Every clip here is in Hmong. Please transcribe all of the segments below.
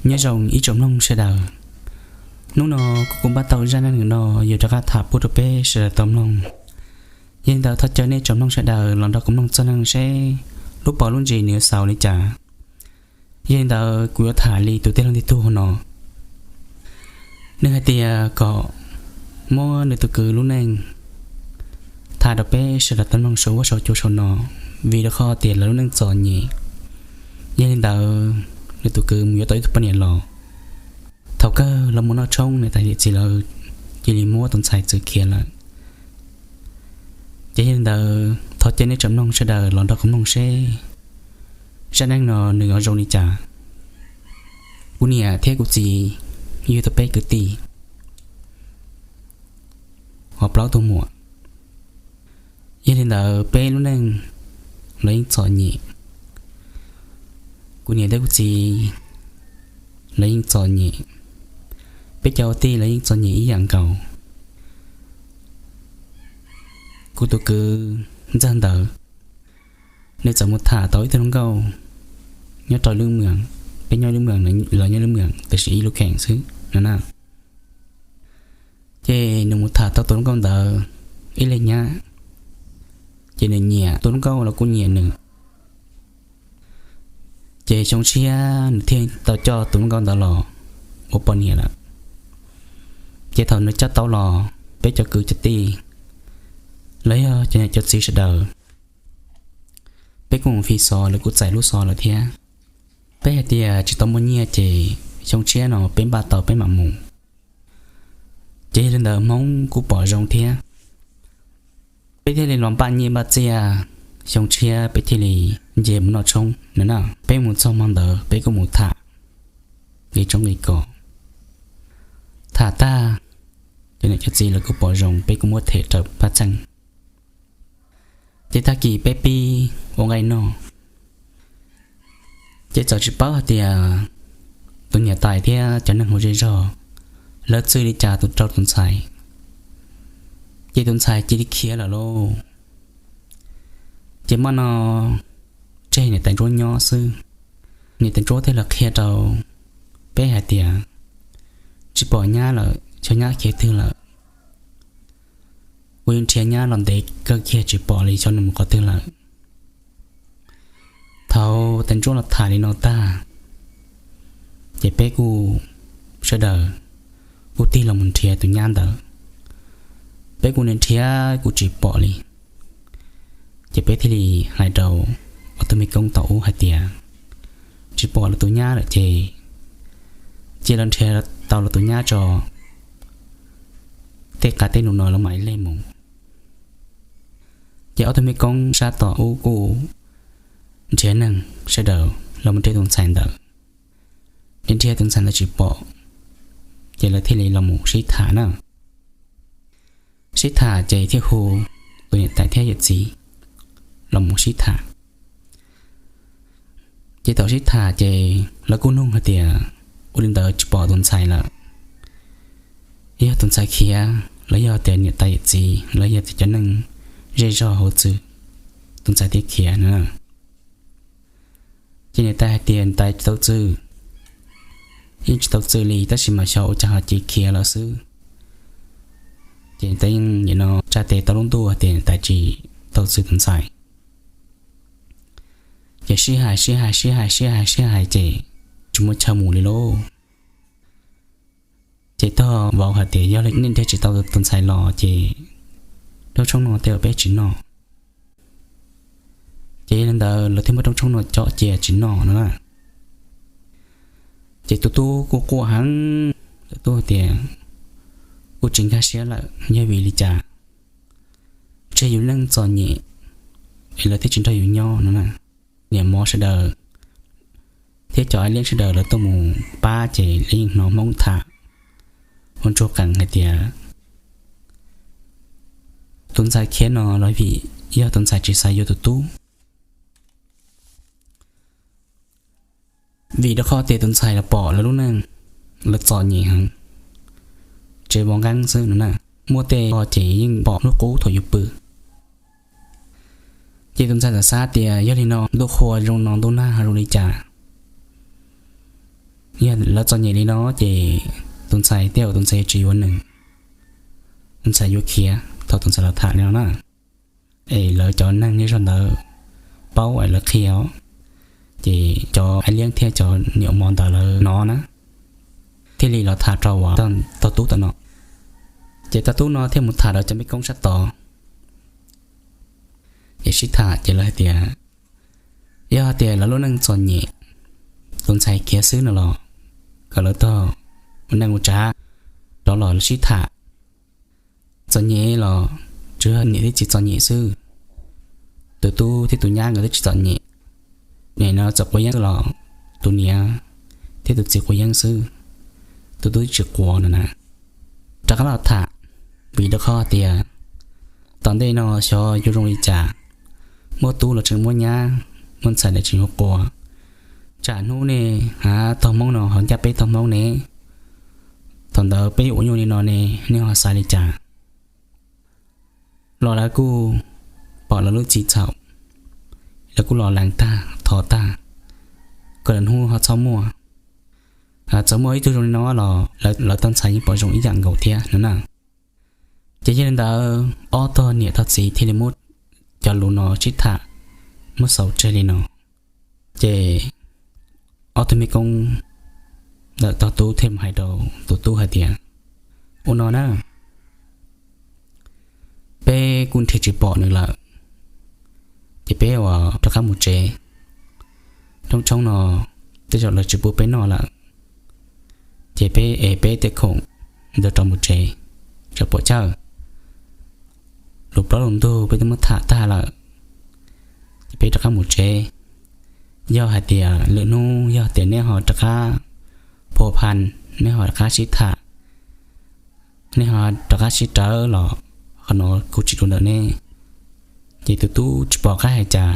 Nyob zoo ib tsoom mloog sawv daws, hnub no kuv kuj npaj tau zaj neej neeg no yuav rov qab tham pub rau peb sawv daws tau mloog. Yog li ntawd thov caw nej tsoom mloog sawv daws los nrog kuv mloog txoj neej seb lub pov lub ntsis nws yuav xaus li cas. Yog li ntawd kuv yuav tham li tus tij laug ntiag tug no, nws hais tias kom muab nws tus kwv lub neej tham rau peb sawv daws tau mloog saum huab saum cua saum no, vim rau qhov tias lawv lub neej txom nyem. Yog li ntawd nws tus kwv mus yuav tau ib tug poj niam los, thaum kawg los mus noj tshoob niam tais yawm txiv lawv cia li muab tus ntxhais txwv khiav lawm. Ces yog li ntawd thov caw nej tsoom mloog sawv daws los nrog kuv mloog seb zaj neej no nws yuav zoo li cas. Kuv niam thiab kuv txiv yug tau peb kwv tij ho plaub tug muam. Yog li ntawd peb lub neej los yeej txom nyem. Kuv niam thiab kuv txiv los yeej txom nyem. Peb cov tij los yeej txom nyem ib yam nkaus. Kuv tus kwv ntxawg ntawd, nws txawm mus tham tau ib tug hluas nkauj nyob rau lub moos, peb nyob lub moos, lawv nyob lub moos tiam sis ib lub kheem xwb no na. Ces nws mus tham tau tus hluas nkauj ntawd ib leeg nyab, ces nws nyiam tus hluas nkauj los kuj nyiam nws. Ces xyoo tshiab nws thiaj tau coj tus hluas nkauj ntawd los ua poj niam lawm. Ces thaum nws coj tau los, peb cov kwv cov tij los yog cov niam cov txiv sawv daws, peb kuj mus fi xov, lawv kuj txais lub xov lawm thiab. Peb hais tias tsis tau muaj nyiaj ces xyoo tshiab no peb npaj tau peb mam mus. Ces yog li ntawd Hmoob kuj pom zoo thiab, peb thiaj li los npaj nyiaj npaj txiaj, xyoo tshiab peb thiaj li nce mus noj tshoob no na. Peb mus txog hmo ntawd peb kuj mus tham nqi tshoob nqi kos. Tham tag, cov niam cov txiv lawv kuj pom zoo, peb kuj muab them rau pab txheej. Ces tag kis peb pib ua nqaij noj, ces txawm tsis paub hais tias tus niam tais thiab cov neeg hu zej zog lawv txwv li cas tus rau tus ntxhais, ces tus ntxhais cia li khiav lawm lauj. Ces hmo no tseg niam tais ntsuab nyob xwb, niam tais ntsuab thiaj los qhia rau peb hais tias tsis pom nyab lawm, xyov nyab khiav twg lawm. Kuv yeej nrhiav nyab los ntev kawg kiag tsis pom li, xyov nws mus qhov twg lawm. Thaum tais ntsuab los tham li no tag, ces peb kuj sawv daws kuj tig los mus nrhiav tus nyab ntawd. Peb kuj nrhiav kuj tsis pom li. Ces peb thiaj li hais rau ob tug me koob tom ub hais tias tsis pom lawv tus nyab lawm ces cia los nrhiav tau lawv tus nyab tso, tej qav tej num no lawv mam li mus. Ces ob tug me koob sab tom ub kuj nrhiav neeg sawv daws los mus nrhiav tus ntxhais ntawd, nrhiav tus ntxhais ntawd tsis pom, ces lawv thiaj li los mus sib tham na. Sib tham ces thiaj hu tus niam tais thiab yawm txiv los mus sib tham. Ces thaum sib tham ces lawv kuj nug hais tias ua li ntawd tsis pom tus ntxhais lawm, yog tus ntxhais khiav los yog tias niam tais yawm txiv los yog tias cov neeg zej zog hu txwv tus ntxhais thiaj khiav no. Ces niam tais hais tias niam tais tsis tau txwv, yeej tsis tau txwv li, tab sis mas xyov ua cas ho cia khiav lawm xwb. Ces niam tais yeej nim no tsa tes tau lub ntuj tias niam tais tsis tau txwv tus ntxhais. Ces sib hais sib hais sib hais sib hais sib hais ces tsis muaj chaw mus li lauj. Ces tog vauv hais tias yog li nej nrhiav tsis tau tus ntxhais los ces rooj tshoob no tej uas peb tsis noj. Ces yog li ntawd lawv thiaj muab rooj tshoob no coj cia tsis noj no na. Ces tus tub kuj quaj heev, tus tub tias kuj tsis nkag siab lawm, yog vim li cas? Tseg yus neej txom nyem es lawv thiaj tsis nrog yus nyob no na. Niam mov sawv daws thiab cov ab liab sawv daws lawv tuaj mus pab ces lawv yeej hnov Hmoob tham ua ntsuag qees hais tias tus ntxhais khiav no los vim yog tus ntxhais tsis xav yuav tus tub. Vim rau qhov tias tus ntxhais los pom lawv lub neej, lawv txom nyem heev, tsev vov nqeeb xwb no na. Muaj tej ces yeej pom hnub qub thaum yus pw. Ces tus ntxhais xav xav tias yog li no ntuj qhua zoo no ntuj nag ho zoo li cas, Yog lawv txom nyem li no ces tus ntxhais tej zaum tus ntxhais tsis yuav nws, tus ntxhais yuav khiav thaum tus ntxhais los tham li no na. Es lawv cov neeg nyob zog ntawd paub es lawv qhia os, ces cov ais liab thiab cov niam mos ntawd lawv hnov na, thiaj li los tham rau uas tog tub tom no. Ces tog tub no thiaj mus tham rau cov mej koob sab tod, es sib tham ces lawv hais tias yog tias lawv lub neej txom nyem, tus ntxhais khiav xwb no los kom lawv tog ua neej ua tsav rov los sib tham. Txom nyem los tsuas yog niam thiab txiv txom nyem xwb, tus tub thiab tus nyab nkawd twb tsis txom nyem. Nim no txawm quav yeeb los tus niam thiab tus txiv quav yeeb xwb, tus tub twb tsis quav no na. Rov qab los tham, vim rau qhov tias tom ntej no xyov yuav zoo li cas, muaj tub los tseem muaj nyab, muaj ntxhais los tseem yuav quas. Tsam hnub nej ho tog hmoob no ho ncaj peb tog hmoob ne, thaum ntawd peb ua nyuaj li no ne, nej ho xav li cas? Los lawv kuj pom lawv lub txim txhaum, lawv kuj los lees tag thov tag, kom lwm hnub ho txhob muaj. Txawm muaj ib tug zoo li no los lawv tog ntxhais yeej pom zoo ib yam nkaus thiab no na. Ces yog li ntawd ob tog niam tog txiv thiaj li muab cov lus no sib tham, muab xaus tseg li no. Ces ob tug mej koob ntawm tog tub thiaj mus hais rau tus tub hais tias, ua no na, peb kuj nrhiav tsis pom nws lawm, ces peb ua rov qab mus tsev. Roob tshoob no tej zaum lawv tsis pub peb noj lawm, ces peb es peb tej khoom ntawd rov mus tsev, tsam pom chaw. Lus plaub lus ntug peb twb muab tham tag lawm, ces peb rov qab mus tsev. Yog hais tias lwm hnub yog tias neb ho rov qab phua phan, neb ho rov qab sib tham, neb ho rov qab sib rawv los qhov no kuj tsis dua ntawm neb. Ces tus tub tsis pom qab hais cas,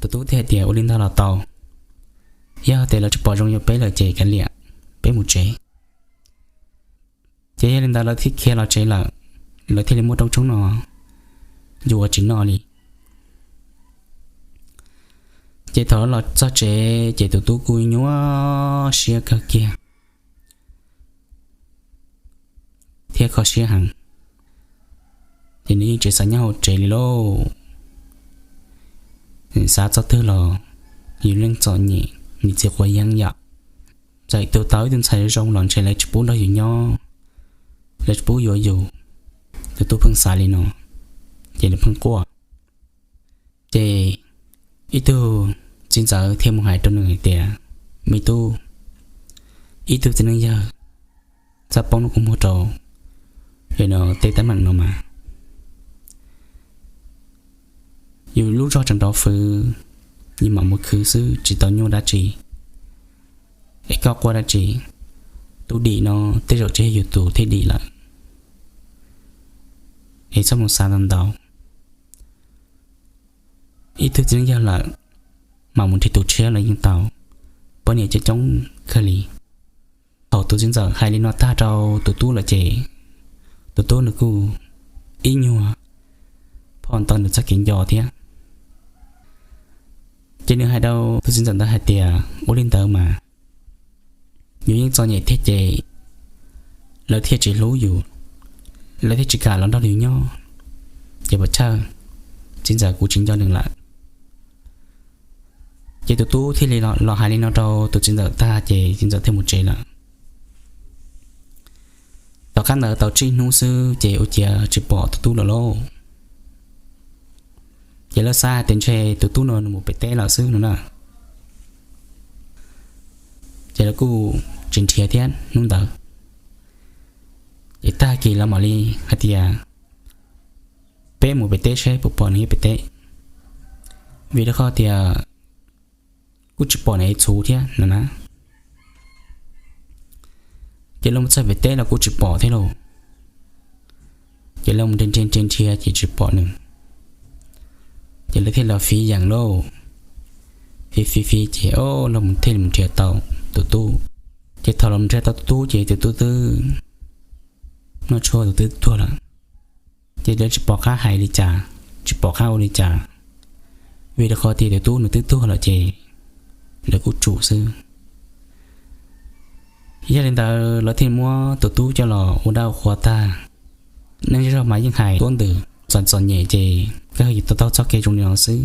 tus tub thiaj hais tias ua li ntawd los tau, yog tias lawv tsis pom zoo yuav peb lawm ces kav liam, peb mus tsev. Ces yog li ntawd lawv thiaj khiav los tsev lawm, lawv thiaj li muab roob tshoob no yuav ua tsis noj li. Ces thaum lawv los txog tsev ces tus tub kuj nyuaj siab kawg kiag thiab kho siab heev. Ces nws yeej tsis xav nyob hauv tsev li lauj. Xav txog twg los yus yeej txom nyem, niam txiv quav yeeb yam. Txawm tus tau ib tug ntxhais zoo los ntshe lawv tsis pub nrog yus nyob, lawv tsis pub yuav yus. Tus tub pheej xav li no, ces nws pheej quaj. Ces ib tug txiv ntxawm thiaj mus hais rau nws hais tias, me tub, ib tug txiv neej yawg txawj poob lub kua muag rau li no tej teeb meem no mas, yus lub zog tseem rov fwv, yus mam mus khwv xwb tsis tau nyuaj dab tsi. Es koj quaj dab tsi? Tus dim no tej zaum tsis yog yus tus thiaj dim lawm. Es txhob mus xav ntau ntau. Ib tug txiv neej yawg lawm, mam mus nrhiav tus tshiab los yeej tau, poj niam coob coob kawg li. Thaum tus txiv ntxawm hais li no tag rau tus tub lawm ces tus tub nws kuj ib nyuag phom tau nws txoj kev nco thiab. Ces nws hais rau tus txiv ntxawm ntawd hais tias, ua li ntawd mas yus yeej txom nyem thiab ces lawv thiaj tsis hlub yus, lawv thiaj tsis kam los nrog yus nyob. Ces puas chawj, txiv ntxawm kuv tsis nco nws lawm. Ces tus tub thiaj li los hais li no rau tus txiv ntxawm tag ces txiv ntxawm thiaj mus tsev lawm. Tom qab ntawd tau tsib hnub xwb ces ua ciav tsis pom tus tub lawm lauj. Ces lawv xav hais tias ntshe tus tub no nws mus pem teb lawm xwb no na. Ces lawv kuj tsis nrhiav thiab hnub ntawd. Ces tag kis lawv mam li hais tias, peb mus pem teb seb puas pom nws pem teb, vim rau qhov tias kuj tsis pom nws txhuv thiab no na. Ces lawv mus txog pem teb los kuj tsis pom thiab lauj. Ces lawv mus nrhiav nrhiav nrhiav nrhiav ces tsis pom nws. Ces lawv thiaj los fiv yeem lauj, fiv fiv fiv ces o, lawv mus thiaj mus nrhiav tau tus tub. Ces thaum los nrhiav tau tus tub ces tus tub twb noj tshuaj, tus tub tuag lawm. Ces lawv tsis pom qab hais li cas, tsis pom qab ua li cas, vim rau qhov tias tus tub nws twb tuag lawm ces lawv kuj tsum xwb. Yog li ntawd lawv thiaj muab tus tub coj los ua dab ua qhua tag. Neej zej zog mas yeej hais tuab ntws, txom txom nyem ces kawg yuav tau taug txoj kev zoo li no xwb.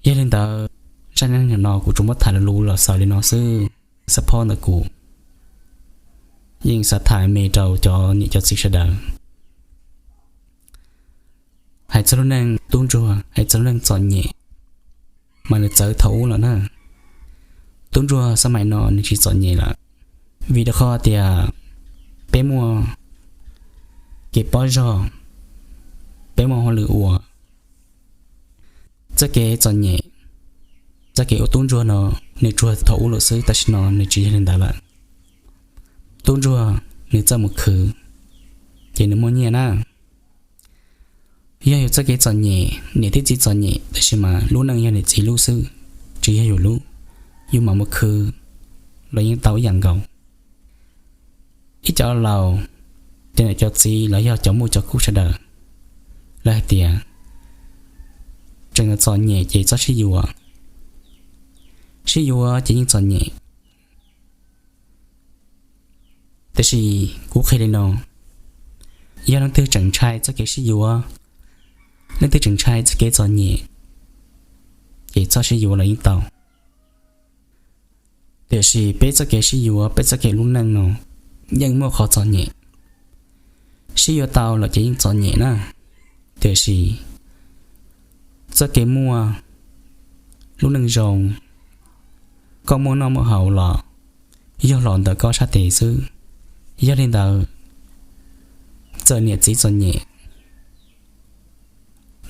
Yog li ntawd, zaj neej neeg no kuv tsuas muab tham lus los xaus li no xwb. Xab phob ntawm kuv yeej xav tham me rau cov niam cov txiv sawv daws. Hais txog lub neej tub ntsuag, hais txog lub neej txom nyem, mas nws txawv thaum ub lawm na. Tub ntsuag xab mais no nws tsis txom nyem lawm, vim rau qhov tias peb muaj kev paub zog, peb muaj hauj lwm ua. Txoj kev txom nyem, txoj kev ua tub ntsuag no, nws tsuas thaum ub lawm xwb, tam sim no nws tsis yog li ntawd lawm. Tub ntsuag nws txawj mus khwv, ces nws muaj nyiaj na. Yog yus txoj kev txom nyem, niam thiab txiv txom nyem, tab sis mas lub neej yog niam txiv lub xwb, tsis yog yus lub, yus mam mus khwv los yeej tau ib yam nkaus. Ib cov laus, cov niam cov txiv los yog cov muaj cov kub sawv daws, lawv hais tias tseem txom nyem ces txhob sib yuav, sib yuav ces yeej txom nyem. Tiam sis kuv qhia li no, yog leej twg tseem ntshai txoj kev sib yuav, leej twg tseem ntshai txoj kev txom nyem, ces txhob sib yuav los yeej tau. Tiam sis peb txoj kev sib yuav, peb txoj kev lub neej no yeej muaj qhov txom nyem. Sib yuav tau los ces yeej txom nyem na, tiam sis txoj kev muaj lub neej zoo, koj muaj noj muaj haus los yog los ntawm koj sab tes xwb. Yog li ntawd, txawm niam txiv txom nyem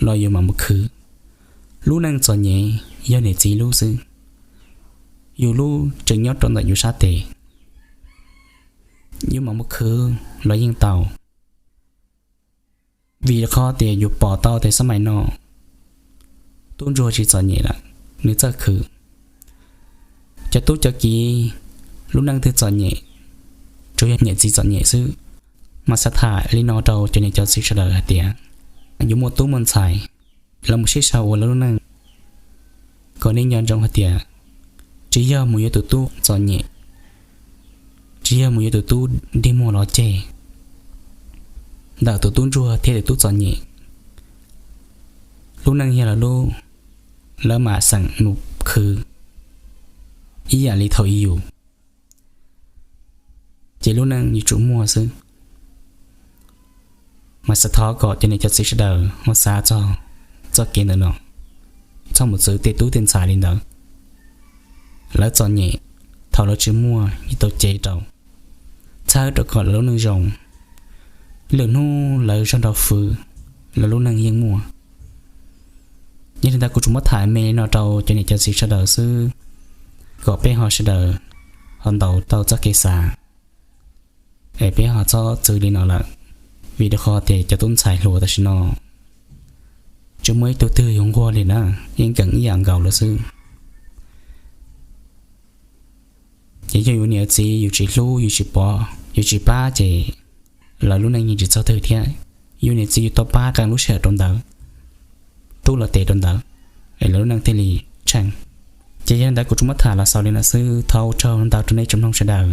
los yus mam mus khwv. Lub neej txom nyem yog niam txiv lub xwb, yus lub tseem nyob rau ntawm yus sab tes, yus mam mus khwv los yeej tau. Vim qhov tias yus pom tau tias xab mais no tub ntsuag tsis txom nyem lawm, nws txawj khwv. Cov tub cov kiv lub neej twg txom nyem, tsuas yog niam txiv txom nyem xwb. Mas xav tham li no rau cov niam cov txiv sawv daws hais tias, yuav muaj tub muaj ntxhais, lawv mus sib sau ua lawv lub neej, kom nej nco ntsoov hais tias tsis yog mus yuav tus tub txom nyem, tsis yog mus yuav tus tub dig muag los ceg ntawm tus tub ntsuag thiab tus tub txom nyem. Lub neej yog lawv lub, lawv mam xeem mus khwv ib yam li thaum ub yus, ces lub neej yuav tsum muaj xwb. Mas xav thov kom cov niam cov txiv sawv daws ho xav txog txoj kev ntawm no, txhob mus txwv tej tub tej ntxhais li ntawd. Lawv txom nyem, thaum lawv tsis muaj yeej tau cev rau, txhawb rau kom lawv lub neej zoo. Lwm hnub lawv zog nrau fwv, lawv lub neej yeej muaj. Yog li ntawd kuv tsuas muab tham me li no rau cov niam cov txiv sawv daws xwb, kom peb ho sawv daws ho ntaus tau txoj kev xav, es peb ho txhob txwv li no lawm. Vim rau qhov tias cov tub ntxhais hluas tam sim no tsis muaj ib tug twg yuav nquag li na, yeej keem ib yam nkaus lawm xwb. Ces yog yus niam txiv yus tsis hlub, yus tsis pov, yus tsis pab ces lawv lub neej yeej tsis txog twg thiab. Yus niam txiv yus tau pab qee lub sij hawm rau ntawd, rub lawv tes rau ntawd, es lawv lub neej thiaj li tsheej. Ces yog li ntawd kuv tsuas muab tham los xaus li no xwb, thov ua tsaug ntau rau nej tsoom mloog sawv daws.